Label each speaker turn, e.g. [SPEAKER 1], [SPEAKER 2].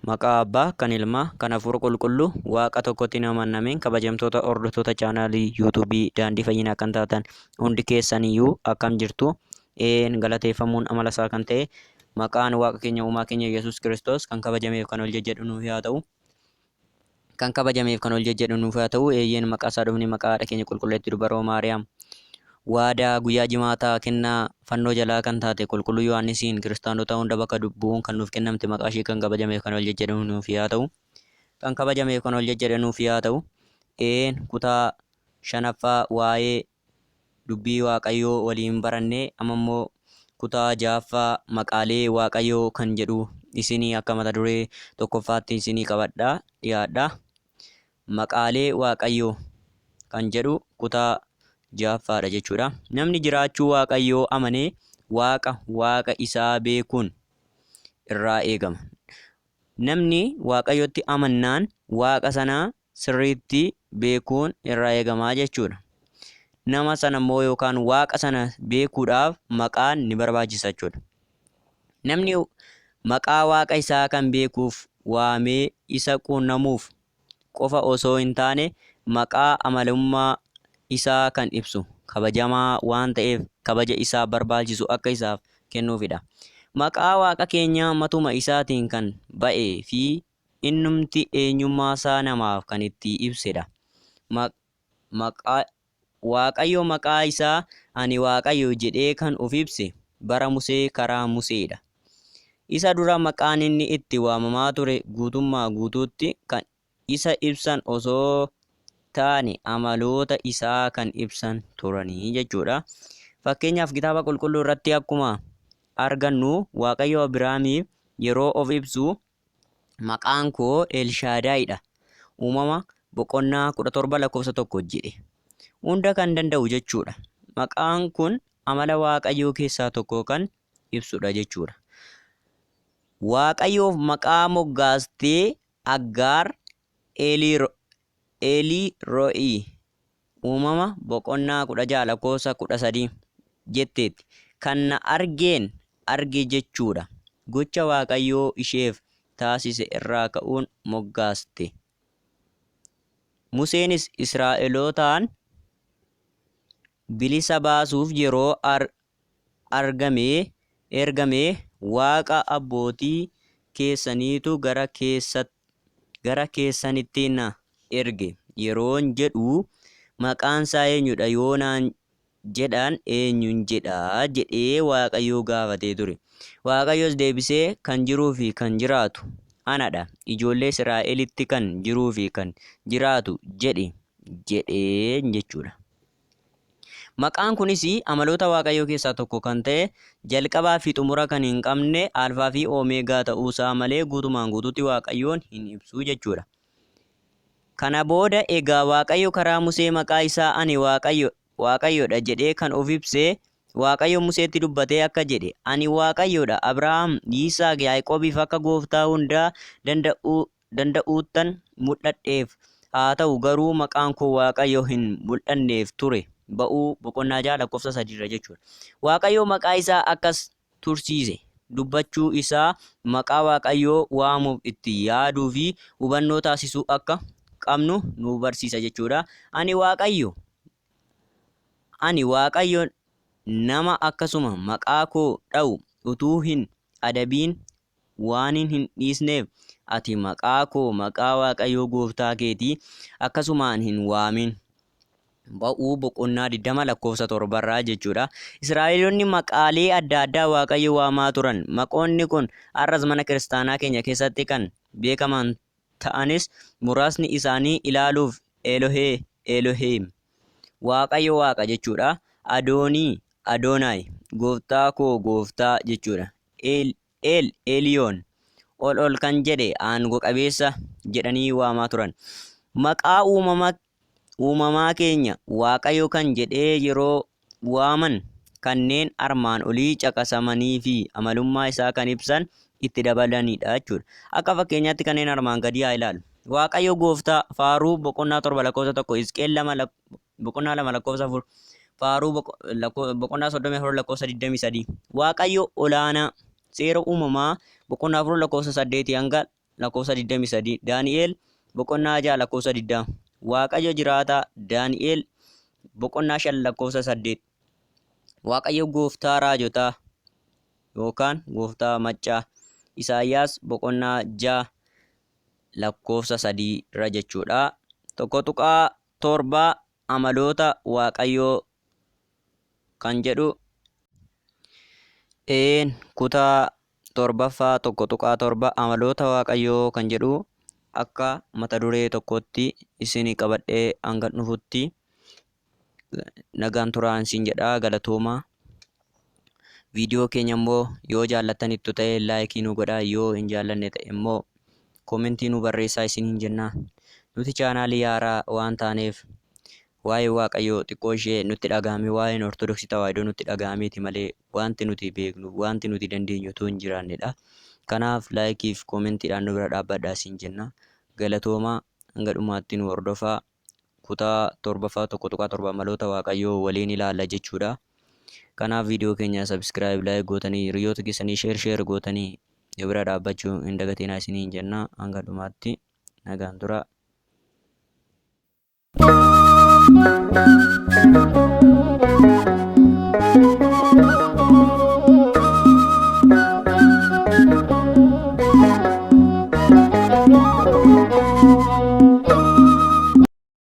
[SPEAKER 1] Maqaa Abbaa, kan Ilmaa, kan Hafuura Qulqulluu, Waaqa tokkotti hin amannameen kabajamtoota hordoftoota chaanaalii yuutuubii Daandii Fayyinaa kan taatan hundi keessaniyyuu akkam jirtu? Een galateeffamuun amala isaa kan ta'e maqaan Waaqa keenya uumaa keenya Yesuus Kiristoos kan kabajameef kan ol jejjedhu nuuf haa ta'u. Kan kabajameef kan ol jejjedhu nuuf haa ta'u. Eeyyeen maqaa isaa dhufni maqaa haadha keenya qulqulleetti dubaroo Maariyaam. Waadaa guyyaa jimaataa kennaa fannoo jalaa kan taate qulqulluu Yohaannisiin kiristaanota hunda bakka bu'uun kan nuuf kennamte maqaa ishee kan kabajameef kan ol jejjedhu nuuf haa ta'u. Kan kabajameef kan ol jejjedhu nuuf haa ta'u. Een kutaa shanaffaa waa'ee dubbii Waaqayyoo waliin barannee amma immoo kutaa ja'affaa maqaalee Waaqayyoo kan jedhu isinii akka mata duree tokkoffaatti isinii qabadhaa dhiyaadha. Maqaalee Waaqayyoo kan jedhu kutaa ja'affaadha jechuudha. Namni jiraachuu Waaqayyoo amanee Waaqa Waaqa isaa beekuun irraa eegama. Namni Waaqayyotti amannaan Waaqa sana sirriitti beekuun irraa eegamaa jechuudha. Nama sana immoo yookaan Waaqa sana beekuudhaaf maqaan ni barbaachisa jechuudha. Namni maqaa Waaqa isaa kan beekuuf waamee isa quunnamuuf qofa osoo hin taane maqaa amalummaa isaa kan ibsu kabajamaa waan ta'eef kabaja isaa barbaachisu akka isaaf kennuufidha. Maqaa Waaqa keenyaa matuma isaatiin kan ba'ee fi innumti eenyummaasaa namaaf kan itti ibsedha. Waaqayyo maqaa isaa ani Waaqayyo jedhee kan of ibse bara Musee karaa Museedha. Isa dura maqaan inni itti waamamaa ture guutummaa guutuutti kan isa ibsan osoo taane amaloota isaa kan ibsan turanii jechuudha. Fakkeenyaaf kitaaba qulqulluu irratti akkuma argannu Waaqayyo Abiraamiif yeroo of ibsu maqaan koo Elshaadaayidha. Uumama boqonnaa 17 lakkoofsa 1 jedhe. Hunda kan danda'u jechuudha. Maqaan kun amala Waaqayyoo keessaa tokko kan ibsudha jechuudha. Waaqayyoof maqaa moggaastee Aggaar Eelii Ro'ii Uumama boqonnaa 16 lakkoofsa 13 jetteetti. Kan na argeen arge jechuudha. Gocha Waaqayyoo isheef taasise irraa ka'uun moggaaste. Museenis Israa'elootaan bilisa baasuuf yeroo ergame Waaqa abbootii keessaniitu gara keessanitti na erge yeroon jedhu maqaansaa eenyudha yoo naan jedhan eenyun jedha jedhee Waaqayyoo gaafatee ture. Waaqayyos deebisee kan jiruu fi kan jiraatu anadha. Ijoollee Israa'elitti kan jiruu fi kan jiraatu jedhi jedheen jechuudha. Maqaan kunis amaloota Waaqayyoo keessaa tokko kan ta'e jalqabaa fi xumura kan hin qabne Alfaa fi Omeegaa ta'uusaa malee guutumaan guutuutti Waaqayyoon hin ibsu jechuudha. Kana booda egaa Waaqayyo karaa Musee maqaa isaa ani Waaqayyoodha jedhee kan of ibse Waaqayyo Museetti dubbatee akka jedhe ani Waaqayyoodha Abrahaam, Yisaaq, Yaaqoobiif akka gooftaa hundaa danda'uuttan mul'adheef haa ta'u garuu maqaan koo Waaqayyo hin mul'anneef ture. Ba'uu boqonnaa 6 lakkoofsa 3 irra jechuudha. Waaqayyo maqaa isaa akkas tursiise dubbachuu isaa maqaa Waaqayyoo waamuuf itti yaaduu fi hubannoo taasisuu akka qabnu nu barsiisa jechuudha. Ani Waaqayyo Ani Waaqayyo nama akkasuma maqaa koo dha'u utuu hin adabiin waanin hin dhiisneef ati maqaa koo maqaa Waaqayyoo gooftaa keetii akkasumaan hin waamin. Ba'uu boqonnaa 20 lakkoofsa 7 irraa jechuudha. Israa'eloonni maqaalee adda addaa Waaqayyo waamaa turan. Maqoonni kun har'as mana kiristaanaa keenya keessatti kan beekaman ta'anis muraasni isaanii ilaaluuf Elohee, Elohim, Waaqayyo Waaqa jechuudha. Adoonii, Adoonaay, gooftaa koo gooftaa jechuudha. El, El Eliyoon, ol ol kan jedhe aango qabeessa jedhanii waamaa turan. Maqaa uumamaa keenya Waaqayyo kan jedhee yeroo waaman kanneen armaan olii caqasamanii fi amalummaa isaa kan ibsan itti dabalanidha jechuudha. Akka fakkeenyaatti kanneen armaan gadii haa ilaallu. Waaqayyo gooftaa Faaruu boqonnaa 7 lakkoofsa 1, Hisqeel 2 boqonnaa 2 lakkoofsa 4, Faaruu boqonnaa 34 lakkoofsa 23. Waaqayyo olaanaa Seera uumamaa boqonnaa 4 lakkoofsa 8 hanga lakkoofsa 23. Daani'el boqonnaa 6 lakkoofsa 20. Waaqayyo jiraataa Daani'el boqonnaa 5 lakkoofsa 8. Waaqayyo gooftaa raajotaa yookaan gooftaa maccaa Isaayyaas boqonnaa 6 lakkoofsa 3 irra jechuudha. 1.7 Amaloota Waaqayyoo kan jedhu een kutaa 7ffaa 1.7 Amaloota Waaqayyoo kan jedhu akka mata duree tokkootti isin qabadhee hanga dhufutti nagaan turaa isin jedha, galatoomaa. Viidiyoo keenya immoo yoo jaallattanitti ta'e like nu godhaa, yoo hin jaallanne ta'e immoo comment nu barreessaa isiniin jenna. Nuti chaanaalii haaraa waan taaneef waa'ee Waaqayyoo xiqqoo ishee nutti dhagahame, waa'een Ortodoksii Tawaahidoo nutti dhagahameeti malee wanti nuti beeknu, wanti nuti dandeenyu otoo hin jiraannedha. Kanaaf like fi commentiidhaan nu bira dhaabbadhaa isin jenna. Galatoomaa, hanga dhumaatti nu hordofaa. Kutaa 7ffaa 1.7 amaloota Waaqayyoo waliin ilaalla jechuudha. Kanaaf viidiyoo keenya subscribe, like gootanii, hiriyoota keessanii share share gootanii nu bira dhaabbachuu hin dagatinaa isiniin jenna. Hanga dhumaatti nagaan turaa.